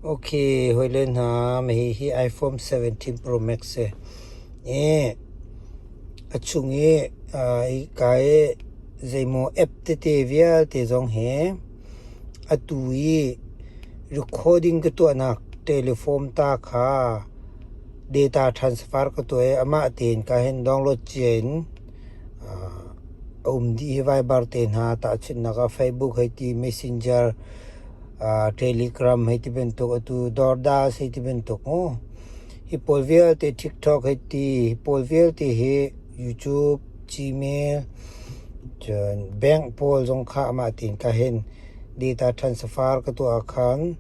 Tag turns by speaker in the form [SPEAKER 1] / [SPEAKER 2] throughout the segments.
[SPEAKER 1] Ok, hawile hna, hihi iPhone 17 Pro Max si. I a chung i hika i zeimaw app tete vialte zong hi atu i recording ka tuahnak telephone ta kha data transfer ka tuah i amah tein ka hin download cia in a um dih hi Viber te hna tahchunhnak ah Facebook hei ti Messenger Telegram hei ti bantuk atu DoorDash hei ti bantuk mu. Hi pawl vialte TikTok hei ti hi pawl vialte hi YouTube, Gmail, cun bank pawl zong kha amah tein ka hin data transfer ka tuah ah khan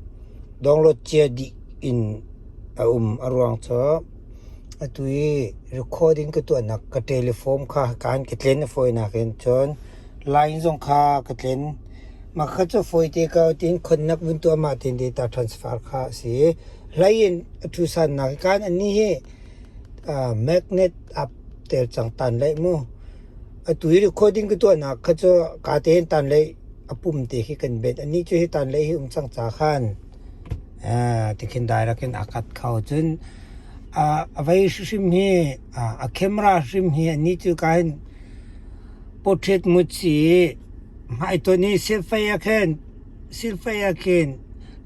[SPEAKER 1] download cia dih in a um. A ruang cu atu i recording ka tuahnak ka telephone kha kaan ka tlen a fawinak in cun line zong kha ka tlen. Mah kha cu fawite ko tiin khonnak vun tuah mah tein data transfer kha a si. Hlei in a ṭhu sannak kan annih hi magnet ap tel cang tan laih mu. Atu i recording ka tuahnak kha cu ka tein tan laih a pum te khi kan benh. Anih cu hi tan laih hi um cang ca khan tikhin direct in a cut kho. Cun a vei hrimhrim hi a camera hrim hi anih cu ka hin portrait mut si i hmaitonh i silfei ah khin silfei ah khin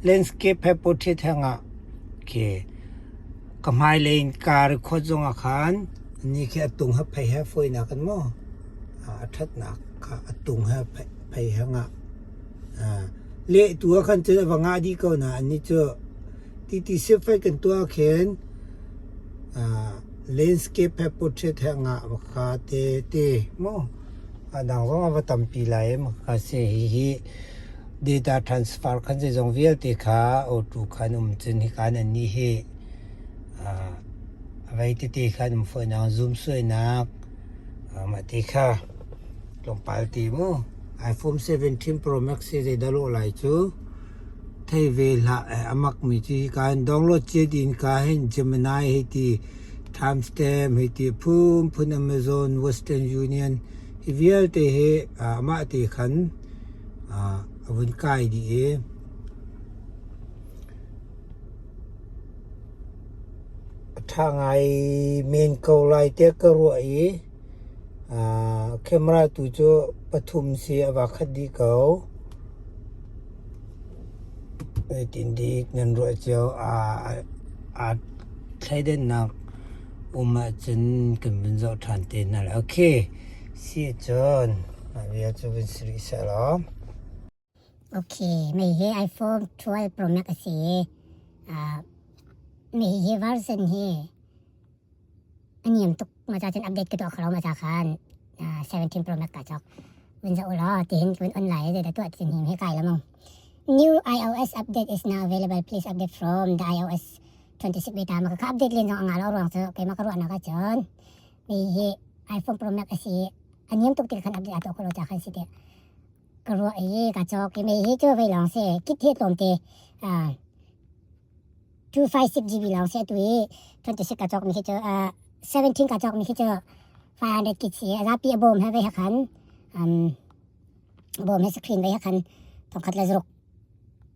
[SPEAKER 1] landscape he portrait he ngah khi ka hmailei in ka record zong ah khan ni khi a tung he phei he fawinak in maw a ṭhatnak kha a tung he phei he ngah leh tu ah khan cun a va ngah dih ko na annih cu titi silfei kan tuah khin landscape he portrait he ngah kha te te maw A dang zong a va tampi lai i ka si. Hihi data transfer khan zeizong vialte kha auto khan um cun hika nan nih hi a vei tete khan um fawinak zoom suainak mah ti kha tlawmpal ti mu. iPhone 17 Pro Max hi zeidah lawh lai cu thei ve hlah a mak mi cu hika in download cia ding ka hin Gemini hei ti Timestamp hei ti phunphun Amazon, Western Union hi vialte hi amah te khan a vun kai dih i a ṭha ngai men ko lai tiah ka ruah i camera tu cu pathum si a va khat dih ko. Zeitindik nan ruah cio aa thleidannak um ahcun kan vun zoh ṭhan te hna lai. Okay, si ahcun mah bia cu vun si rih seh law.
[SPEAKER 2] Okay, mei hi iPhone 12 Pro Max a si i uh, mei hi version hi A niam tuk ma ca cun update ka tuah kho lo ma ca khan 17 Pro Max ka cawk. Vun zoh ulaw tihin vun on lai zeidah tuah ti hnim he kai lamong. New iOS update is now available. Please update from the iOS 26 beta. Ma ka update len zong a nga lo ruang cu keimah ka ruahnak ah cun mi hi iPhone Pro Max a si a niam tuk ti khan update a tuah kho lo ca khan si te ka ruah i ka cawk i mei hi cu vei lawng si kit hi tlawmte 256 GB lawng si atu i 26 ka cawkmi khi cu 17 ka cawkmi khi cu 500 gig si a zapi a bawm he vei hakhan um, bawm he screen vei hakhan thongkhat le zuruk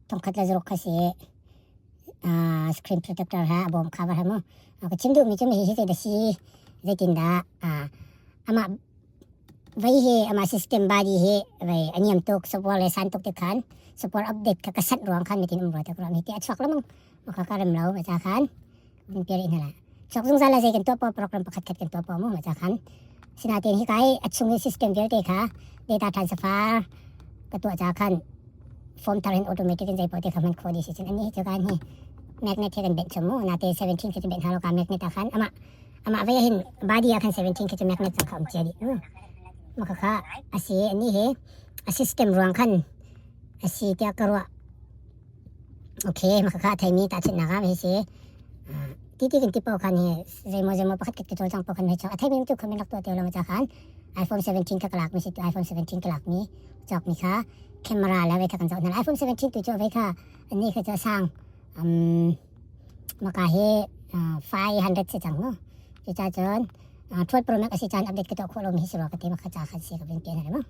[SPEAKER 2] thongkhat le zuruk kha si uh, screen protector ha a bawm cover ha mu ka chim duhmi cu hi hi zei da si zeitin dah uh, amah Vei hi amah system body hi vei a niam tuk software le san tuk ti khan software update kha ka sat ruang khan mitin um rua te krom hi ti a chuak lamang ma ka rem lo ma cha khan din piari hna la chuak zungzal la zei kan tuah po program pakhat khat kan tuah po mu ma cha khan sinatin hi kai a chung i system vialte kha data transfer ka tuah cha khan form thar hin automatic in zei po te kha man kho di si cun ani hi chu kan hi magnet he kan benh chom mu na te 17 khi chu benh halo ka magnet a khan ama Amah ve hin body ah khan 17 khi cu magnet cang kha um cia dih. Mah khakha a si ani hi a system ruang khan a si tiah ka ruah. Okay, mah khakha a theimi tahchunhnak ah hi si. Ti ti kan ti paoh khan hi zeimaw zeimaw pakhat khat ka cawlcang paoh khan hei chuak. A theimi tu kha min rak tuah te lo ma ca khan iPhone 17 kha ka lak mi si iPhone 17 ka lak mi cawk mi kha camera le vei kha kan zoh hna. iPhone 17 tu cu vei kha ani kha cu a sang. Um, Maka hi 500 si cang mu. Cucaah cun 12 Pro Max a si caan update ka tuah khawh lomi hi si rua ka ti maka ca khan si ka vin pian mu.